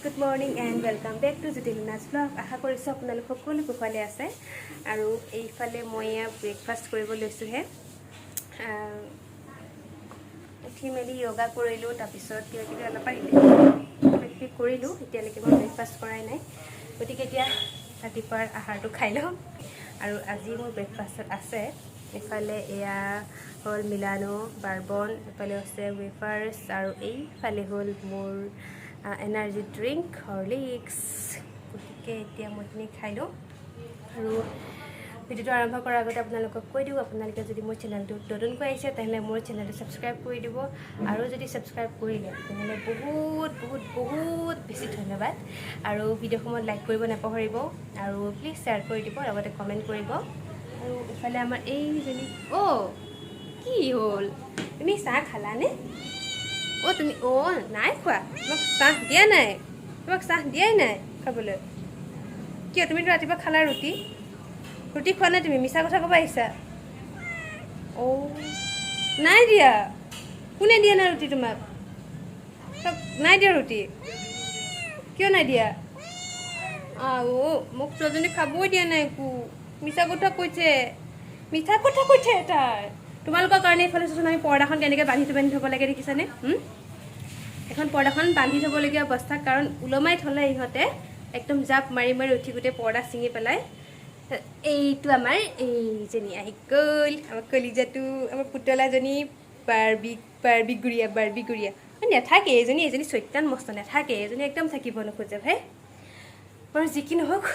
Good morning and welcome back to Jyoti Luna's vlog. আশা কৰিছোঁ আপোনালোক সকলো কুশলে আছে। আৰু এইফালে মই এয়া ব্ৰেকফাষ্ট কৰিব লৈছোঁহে। উঠি মেলি য়োগা কৰিলোঁ, তাৰপিছত কিবা কিবি অলপমান কিবা কিবি কৰিলোঁ। এতিয়ালৈকে মই ব্ৰেকফাষ্ট কৰাই নাই, গতিকে এতিয়া ৰাতিপুৱাৰ আহাৰটো খাই লওঁ। আৰু আজি মোৰ ব্ৰেকফাষ্টত আছে, এইফালে এয়া হ'ল মিলানো বাৰবন, এইফালে আছে ৱেফাৰ্ছ আৰু এইফালে হ'ল মোৰ এনাৰ্জি ড্ৰিংক হৰলিক্স। গতিকে এতিয়া মই এইখিনি খাই লওঁ। আৰু ভিডিঅ'টো আৰম্ভ কৰাৰ আগতে আপোনালোকক কৈ দিওঁ, আপোনালোকে যদি মোৰ চেনেলটোত নতুনকৈ আহিছে, তেনেহ'লে মোৰ চেনেলটো ছাবস্ক্ৰাইব কৰি দিব। আৰু যদি ছাবস্ক্ৰাইব কৰিলে, তেনেহ'লে বহুত বহুত বহুত বেছি ধন্যবাদ। আৰু ভিডিঅ'সমূহত লাইক কৰিব নাপাহৰিব আৰু প্লিজ শ্বেয়াৰ কৰি দিব, লগতে কমেণ্ট কৰিব। আৰু ইফালে আমাৰ এইজনী, অ' কি হ'ল, তুমি চাহ খালানে? অ' তুমি, অ' নাই খোৱা? তোমাক চাহ দিয়া নাই? তোমাক চাহ দিয়াই নাই খাবলৈ? কিয়? তুমিতো ৰাতিপুৱা খালা ৰুটি। ৰুটি খোৱা নাই তুমি? মিছা কথা ক'ব আহিছা। অ' নাই দিয়া? কোনে দিয়া নাই ৰুটি তোমাক? নাই দিয়া ৰুটি? কিয় নাই দিয়া? আৰু মোক ছোৱালীজনী খাবই দিয়া নাই একো। মিছা কথা কৈছে, মিছা কথা কৈছে তাই তোমালোকৰ কাৰণে। এইফালে চোৱাচোন, আমি পৰ্দাখন কেনেকৈ বান্ধি বান্ধি থ'ব লাগে দেখিছানে? এখন পৰ্দাখন বান্ধি থ'বলগীয়া অৱস্থা, কাৰণ ওলমাই থ'লে ইহঁতে একদম জাপ মাৰি মাৰি উঠি গোটেই পৰ্দা ছিঙি পেলাই। এইটো আমাৰ এইজনী আহি গ'ল, আমাৰ কলিজাটো, আমাৰ পুতলাজনী, Barbie, Barbie Guria, Barbie Guria. নাথাকে এইজনী, এইজনী চৈতান মস্ত, নাথাকে এইজনী, একদম থাকিব নোখোজে ভাই। বাৰু যি কি নহওক,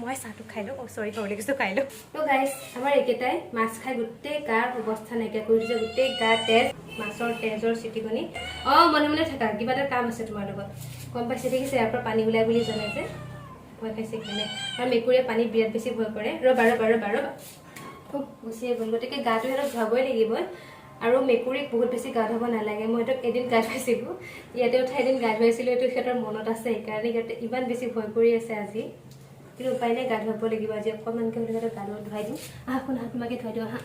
মই চাহটো খাই লওঁ। অ' চৰি, হৰলিক্সটো খাই লওঁ। ত' গাইজ, আমাৰ এইকেইটাই মাছ খাই গোটেই গাৰ অৱস্থা নাইকিয়া কৰি দিছে। গোটেই গা তেজ, মাছৰ তেজৰ চিটিকনি। অঁ, মনে মনে থাকা, কিবা এটা কাম আছে তোমাৰ লগত। গম পাইছে, দেখিছে, ইয়াৰ পৰা পানী ওলাই বুলি জানে যে ভয় খাইছে সেইকাৰণে। আৰু মেকুৰীয়ে পানী বিৰাট বেছি ভয় কৰে। ৰ'বা, ৰ'বা, ৰ'বা, ৰ'বা, খুব গুচিয়ে গ'ল। গতিকে গাটো সিহঁতক ধুৱাবই লাগিব। আৰু মেকুৰীক বহুত বেছি গা ধুৱাব নালাগে। মই সিহঁতক এদিন গা ধুৱাইছিলোঁ, ইয়াতে উঠাই এদিন গা ধুৱাইছিলোঁ, এইটো সিহঁতৰ মনত আছে। সেইকাৰণে সিহঁতে ইমান বেছি ভয় কৰি আছে আজি। কিন্তু উপায় নাই, গা ধুৱাব লাগিব আজি। অকণমানকৈ হ'লে সিহঁতক গা ধুৱাই দিওঁ। আহা শুন, আহা, তোমাকে ধুৱাই দিওঁ, আহা।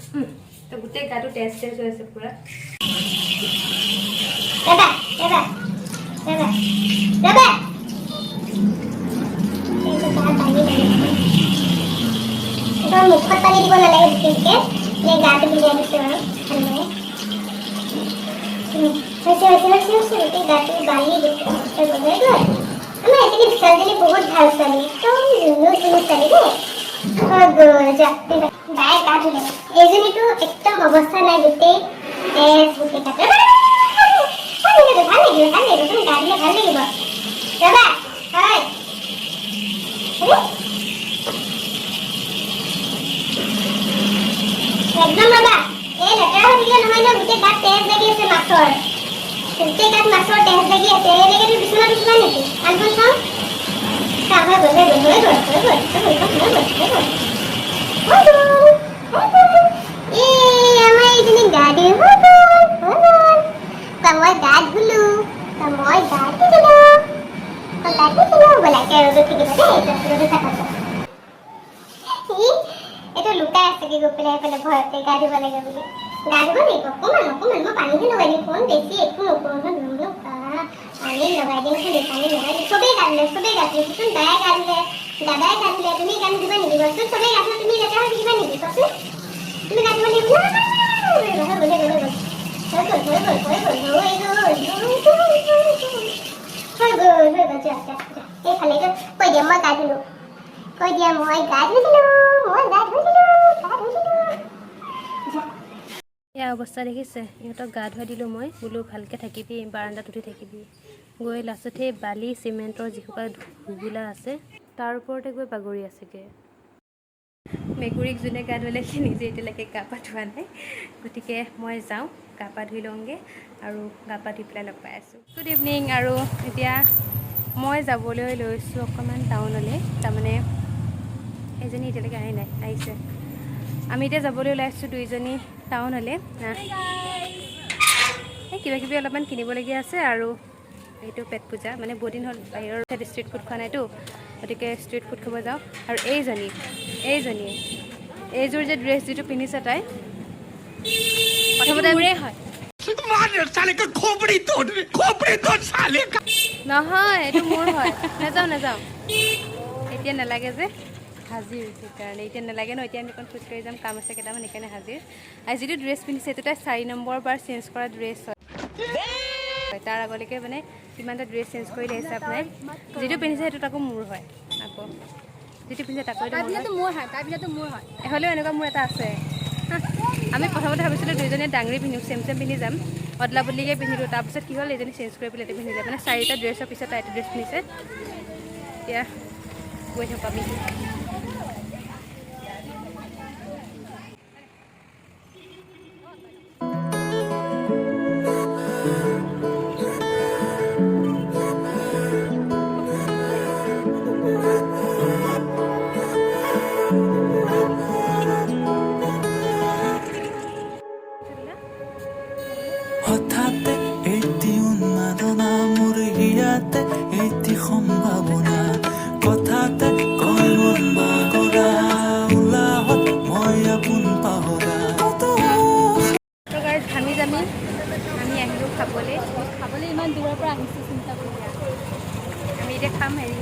তো গোটেই গাটো তেজ তেজ হৈ আছে পূৰা। ৰ'বা, ৰ'বা, ৰ'বা, ৰ'বা। এইটো গাত পানী লাগে। একদম মুখত পানী দিব নালাগে বিশেষকে, এনে গাটো ভিজাই দিছোঁ আৰু ভালদৰে। হৈছে, হৈছে, হৈছে, হৈছে। গোটেই গাটো বালি দিছে। হৈ গ'ল, হৈ গ'ল। আমাৰ এজনী ছোৱালীজনী বহুত ভাল ছোৱালী, একদম জুনু জুনু ছোৱালী দেই। হৈ গ'ল, যা। বাই গা ধুলে। এইজনীতো একদম অৱস্থা নাই, গোটেই তেজ গোটেই গাটো। ভাল লাগিব, ভাল লাগিব, ভাল লাগিব। তুমি গা ধুলে ভাল লাগিব। ৰ'বা, হয়। আৰে, একদম ৰ'বা। এই লেতেৰা হৈ থাকিলে নহয় ন। গোটেই গাত তেজ লাগি আছে মাছৰ, গোটেই গাত মাছৰ তেজ লাগি আছে। এনেকে তুমি বিচনাত উঠিবা নেকি? কাণখন চাওঁ, চাওঁ। হৈ গ'ল, হৈ গ'ল, হৈ গ'ল, হৈ গ'ল, হৈ গ'ল, হৈ গ'ল, হৈ গ'ল, হৈ গ'ল, হৈ গ'ল। এই আমাৰ এইজনী গা ধুই হৈ গ'ল, হৈ গ'ল। কোৱা, মই গা ধুলো। কোৱা, মই গা ধুই দিলো। কোৱা, গা ধুই দিলো। ব'লা, এতিয়া ৰ'দত থাকিবা দেই। ৰ'দত থাকা। ই এইটো লুকাই আছে কি গৈ পেলাই এইফালে ভয়তে, গা ধুব লাগে বুলি। গা ধুব লাগিব অকণমান অকণমান। মই পানীহে লগাই দিম ফোন, বেছি একো নকৰোঁ ন। ধুম ন, পানী লগাই দিম খালি, পানী লগাই দিম। চবেই গা ধুলে, চবেই গা ধুলে। চোন, বায়ে গা ধুলে, দাদাই গা ধুলে, তুমি গা নুধুবা নেকি কোৱাচোন? চবেই গা ধুলে, তুমি লেতেৰা হৈ থাকিবা নেকি কোৱাচোন? তুমি গা ধুব লাগিব ন? হৈ গ'ল, হৈ গ'ল, হৈ গ'ল, হৈ গ'ল, হৈ গ'ল, হৈ গ'ল, হৈ গ'ল, হৈ গ'ল, হৈ গ'ল, হৈ গ'ল। যোৱা, যোৱা, যোৱা। এইফালে এইটো কৈ দিয়া, মই গা ধুলো কৈ দিয়া। মই গা ধুই দিলো, মই গা ধুই দিলো, গা ধুই দিলো, যা। এয়া অৱস্থা দেখিছে, ইহঁতক গা ধুৱাই দিলোঁ মই। বোলো ভালকৈ থাকিবি, বাৰাণ্ডাত উঠি থাকিবি। গৈ লাষ্টত সেই বালি চিমেণ্টৰ যিসোপা ঘুগুলা আছে, তাৰ ওপৰতে গৈ বাগৰি আছেগৈ। মেকুৰীক যোনে গা ধুৱালে, সি নিজে এতিয়ালৈকে গা পা ধোৱা নাই। গতিকে মই যাওঁ, গা পা ধুই লওঁগৈ আৰু গা পা ধুই পেলাই লগ পাই আছোঁ। Good evening. আৰু এতিয়া মই যাবলৈ লৈছোঁ অকণমান টাউনলৈ। তাৰমানে এজনী এতিয়ালৈকে আহি নাই, আহিছে। আমি এতিয়া যাবলৈ ওলাইছোঁ দুইজনী টাউনলৈ। এই কিবা কিবি অলপমান কিনিবলগীয়া আছে। আৰু এইটো পেট পূজা, মানে বহুত দিন হ'ল বাহিৰৰ ষ্ট্ৰিট ফুড খোৱা নাইতো, গতিকে ষ্ট্ৰিট ফুড খাব যাওঁ। আৰু এইজনী, এইজনীয়ে এইযোৰ যে ড্ৰেছ যিটো পিন্ধিছে তাই, প্ৰথমতে মোৰে হয়। मार साले का खोपड़ी तोड़, खोपड़ी तोड़ साले का। নহয়, এইটো মোৰ হয়। নাযাওঁ নাযাওঁ, এতিয়া নালাগে যে হাজিৰ, সেইকাৰণে এতিয়া নালাগে ন। এতিয়া আমি অকণ খোজকাঢ়ি যাম, কাম আছে কেইটামান, সেইকাৰণে হাজিৰ। আৰু যিটো ড্ৰেছ পিন্ধিছে, সেইটো তাই 4 নম্বৰ বাৰ চেঞ্জ কৰা ড্ৰেছ হয়। তাৰ আগলৈকে মানে কিমানটা ড্ৰেছ চেঞ্জ কৰিলে হিচাপ নাই। যিটো পিন্ধিছে সেইটো তাকো মোৰ হয়, আকৌ যিটো পিন্ধিছে তাকো এইটো মোৰ হয়। মোৰ হয়, তাৰপিছতো মোৰ হয়। হ'লেও এনেকুৱা মোৰ এটা আছে। আমি প্ৰথমতে ভাবিছিলোঁ দুইজনীয়ে ডাঙৰি পিন্ধিম, চেম চেম পিন্ধি যাম, অদলা বদলিকৈ পিন্ধিলোঁ। তাৰপিছত কি হ'ল, এজনী চেঞ্জ কৰি পেলাই এইটো পিন্ধিলে। মানে চাৰিটা ড্ৰেছৰ পিছত তাই এইটো ড্ৰেছ পিন্ধিছে। এতিয়া গৈ থাকোঁ আমি। হঠাতে এটি উন্মাদনা মোৰ হিয়াতে, এটি সম্ভাৱনা, কথাতে কয় মন বাগৰা, উলাহত মই আপোন পাহৰা কত। তো গাইজ, ঘামি জামি আমি আহিলোঁ খাবলৈ। খাবলৈ ইমান দূৰৰ পৰা আহিছোঁ, চিন্তা কৰি। আমি এতিয়া খাম হেৰি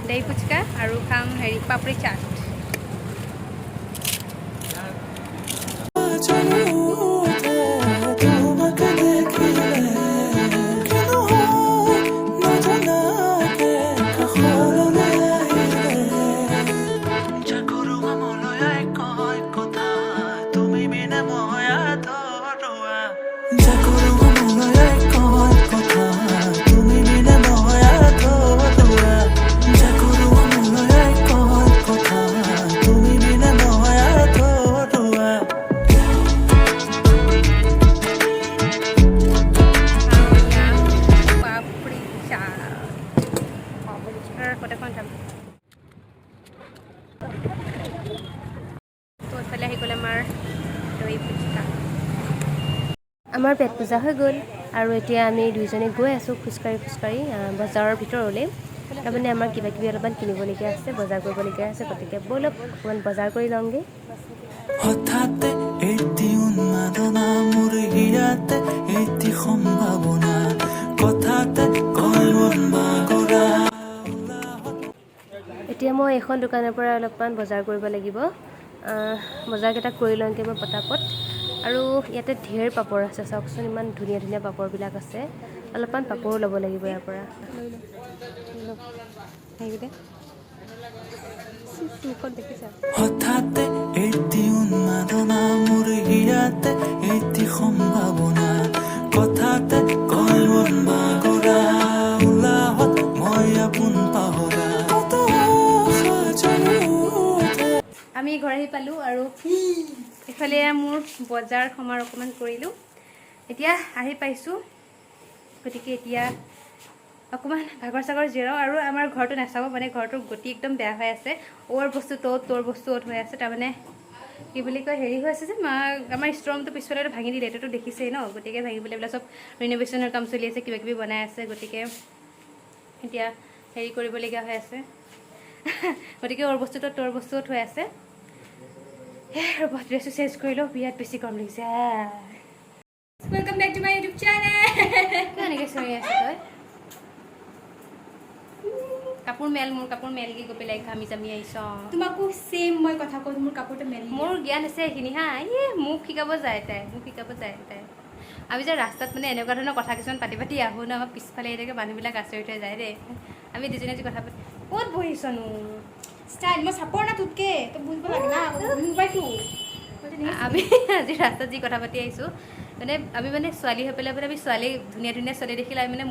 দহি ফুচকা আৰু খাম হেৰি পাপৰি চাট। জ্বলি উঠে তোমাক দেখিলে, কিনো হয় নজনাকে কাষলৈ আহিলে। জাগৰুৱা মলয়াই কয় কথা, তুমি বিনে মই আধৰুৱা। জাগৰুৱা মলয়াই কয় কথা, তুমি বিনে মই আধৰুৱা। জাগৰুৱা মলয়াই কয় কথা, তুমি বিনে মই আধৰুৱা। পাপৰি চাট ফটোখন যাম। তো এইফালে আহি গ'ল আমাৰ দহি ফুচকা। আমাৰ পেট পূজা হৈ গ'ল আৰু এতিয়া আমি দুইজনে গৈ আছোঁ খোজকাঢ়ি খোজকাঢ়ি বজাৰৰ ভিতৰলৈ। তাৰমানে আমাৰ কিবা কিবি অলপমান কিনিবলগীয়া আছে, বজাৰ কৰিবলগীয়া আছে। গতিকে ব'লক, অকণমান বজাৰ কৰি লওঁগৈ। হঠাতে এটি উন্মাদনা মোৰ হিয়াতে, এটি সম্ভাৱনা, কথাতে কয় মন বাগৰা। এতিয়া মই এইখন দোকানৰ পৰা অলপমান বজাৰ কৰিব লাগিব। বজাৰকেইটা কৰি লওঁগৈ মই পটাপট। আৰু ইয়াতে ঢেৰ পাপৰ আছে, চাওকচোন, ইমান ধুনীয়া ধুনীয়া পাপৰবিলাক আছে। অলপমান পাপৰো ল'ব লাগিব ইয়াৰ পৰা। সেইকেইটা মুখত দেখিছা। হঠাতে এটি উন্মাদনা মোৰ হিয়াতে, এটি সম্ভাৱনা, কথাতে কয় মন বাগৰা, উলাহত মই আপোন পাহৰা কত আশা জ্বলি উঠে। আমি ঘৰ আহি পালোঁ আৰু ইফালে মোৰ বজাৰ সমাৰ অকণমান কৰিলোঁ। এতিয়া আহি পাইছোঁ, গতিকে এতিয়া অকণমান ভাগৰ চাগৰ জিৰাওঁ। আৰু আমাৰ ঘৰটো নাচাব, মানে ঘৰটোৰ গতি একদম বেয়া হৈ আছে। অ'ৰ বস্তু ত'ত, তোৰ বস্তু অ'ত হৈ আছে। তাৰমানে কি বুলি কয়, হেৰি হৈ আছে যে মা আমাৰ ষ্ট'ৰৰুমটো পিছফালে ভাঙি দিলে, এইটোতো দেখিছেই ন। গতিকে ভাঙি পেলাই এইবিলাক চব ৰিন'ভেশ্যনৰ কাম চলি আছে, কিবা কিবি বনাই আছে। গতিকে এতিয়া হেৰি কৰিবলগীয়া হৈ আছে। গতিকে অ'ৰ বস্তুটো তোৰ বস্তুও থৈ আছে। ৰ'ব, ড্ৰেছটো চেঞ্জ কৰি লওঁ, বিৰাট বেছি গৰম লাগিছে। Welcome back to my YouTube channel. কিয় এনেকৈ চিঞৰি আছ তই? কাপোৰ মেল, মোৰ কাপোৰ মেলগৈ গৈ পেলাই, ঘামি জামি আহিছ। তোমাকো ছেম মই কথা কওঁ, মোৰ কাপোৰটো মেলি। মোৰ জ্ঞান আছে এইখিনি। হা, এই মোক শিকাব যায় তাই, মোক শিকাব যায় তাই। আমি যে ৰাস্তাত মানে এনেকুৱা ধৰণৰ কথা কিছুমান পাতি পাতি আহোঁ ন, আমাৰ পিছফালে এনেকৈ মানুহবিলাক আচৰিত হৈ যায় দেই। আমি দুজনে যি কথা পাতি। ক'ত বহিছনো? ষ্টাইল, মই চাপৰ না তোতকে, তই বুজিব লাগে না মোবাইলটো। আমি আজি ৰাস্তাত যি কথা পাতি আহিছোঁ, মানে আমি মানে ছোৱালী হৈ পেলাই, মানে আমি ছোৱালী, ধুনীয়া ধুনীয়া ছোৱালী দেখিলে আমি মানে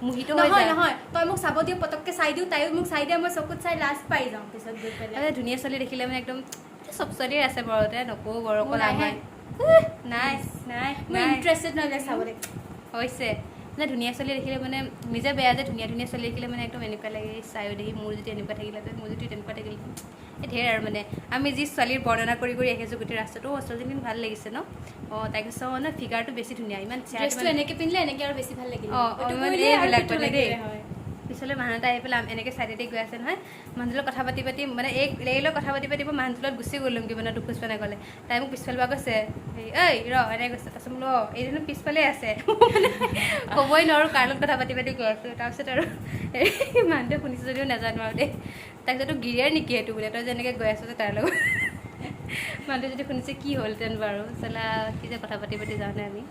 মোহিত হৈ নহয়। যাওঁ। নহয়, তই মোক চাব দিওঁ, পটককে চাই দিওঁ, তাইও মোক চাই দিয়ে, মই চকুত চাই লাজ পাই যাওঁ পিছত গৈ পেলাই। মানে ধুনীয়া ছোৱালী দেখিলে মানে একদম, চব ছোৱালীৰে আছে বাৰু, তে নকওঁ বাৰু। মোৰ অকল নাইহে। আমাৰ নাই নাই। মই নাই। ইণ্টাৰেষ্টেড নহয় এইবিলাক চাবলৈ। হৈছে, মানে ধুনীয়া ছোৱালী দেখিলে মানে নিজে বেয়া যে, ধুনীয়া ধুনীয়া ছোৱালী দেখিলে মানে একদম এনেকুৱা লাগে, চায়ো দেখি মোৰ যদি এনেকুৱা থাকিলেহেঁতেন, মোৰ যদি তেনেকুৱা থাকিলেহেঁতেন। এই ধেৰ আৰু মানে আমি যি ছোৱালীৰ বৰ্ণনা কৰি কৰি আহিছোঁ গোটেই ৰাস্তাটো। অঁ, ছোৱালীজনী ভাল লাগিছে ন, অঁ, তাইক চাওঁ ন, ফিগাৰটো বেছি ধুনীয়া, ইমান চেহেৰাটো ড্ৰেছটো এনেকে পিন্ধিলে এনেকে আৰু বেছি ভাল লাগিলে। অঁ, এইটো মানে কৰিলে আৰু এইবিলাক সেইটো মানে দেই। লাগিলে হয়। পিছলৈ মানুহ এটা আহি পেলাই এনেকৈ চাইডেদি গৈ আছে নহয়, মানুহটোৰ লগত কথা পাতি পাতি, মানে এই এই লগত কথা পাতি পাতি মই মানুহটোৰ লগত গুচি গ'লোগৈ। মানে দুখোজ মানে গ'লে তাই মোক পিছফালৰ পৰা কৈছে, হেৰি ঐ ৰ, এনেকৈ কৈছে। তাৰপিছত বোলো, অঁ, এইজনো পিছফালে আছে। মানে ক'বই নোৱাৰোঁ কাৰ লগত কথা পাতি পাতি গৈ আছোঁ। তাৰপিছত আৰু হেৰি মানুহটোৱে শুনিছে যদিও নাজানো আৰু দেই। তাৰপিছতো গিৰিয়াৰ নেকি এইটো বোলে, তই যেনেকৈ গৈ আছ যে তাৰ লগত। মানুহটোৱে যদি শুনিছে কি হ'লহেঁতেন বাৰু? চালা কি যে কথা পাতি পাতি যাওঁ নে আমি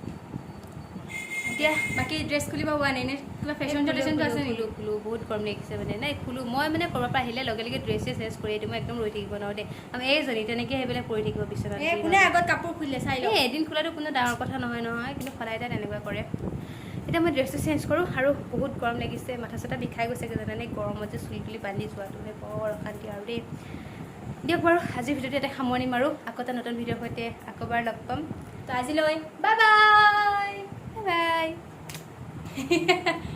এতিয়া বাকী ড্ৰেছ খুলিব হোৱা নাই নে? কিবা ফেশ্বন চেশ্যনটো আছে নেকি? খুলো খুলো, বহুত গৰম লাগিছে। মানে নাই খুলো মই, মানে ক'ৰবাৰ পৰা আহিলে লগে লগে ড্ৰেছে চেঞ্জ কৰি দিওঁ। মই একদম ৰৈ থাকিব নোৱাৰোঁ দেই। আমাৰ এইজনী তেনেকৈ আহি পেলাই পৰি থাকিব বিচনাত। এই কোনে আগত কাপোৰ খুলিলে চাই লওঁ। এই এদিন খোলাটো কোনো ডাঙৰ কথা নহয় নহয়, কিন্তু সদায় তাই তেনেকুৱা কৰে। এতিয়া মই ড্ৰেছটো চেঞ্জ কৰোঁ আৰু বহুত গৰম লাগিছে, মাথা চাথা বিষাই গৈছেগৈ জানানে। গৰমত যে চুলি তুলি বান্ধি যোৱাটোহে বৰ অশান্তি আৰু দেই। দিয়ক বাৰু, আজিৰ ভিডিঅ'টো ইয়াতে সামৰণি মাৰোঁ। আকৌ এটা নতুন ভিডিঅ'ৰ সৈতে আকৌ এবাৰ লগ পাম। তো আজিলৈ বাই বাই। Bye bye.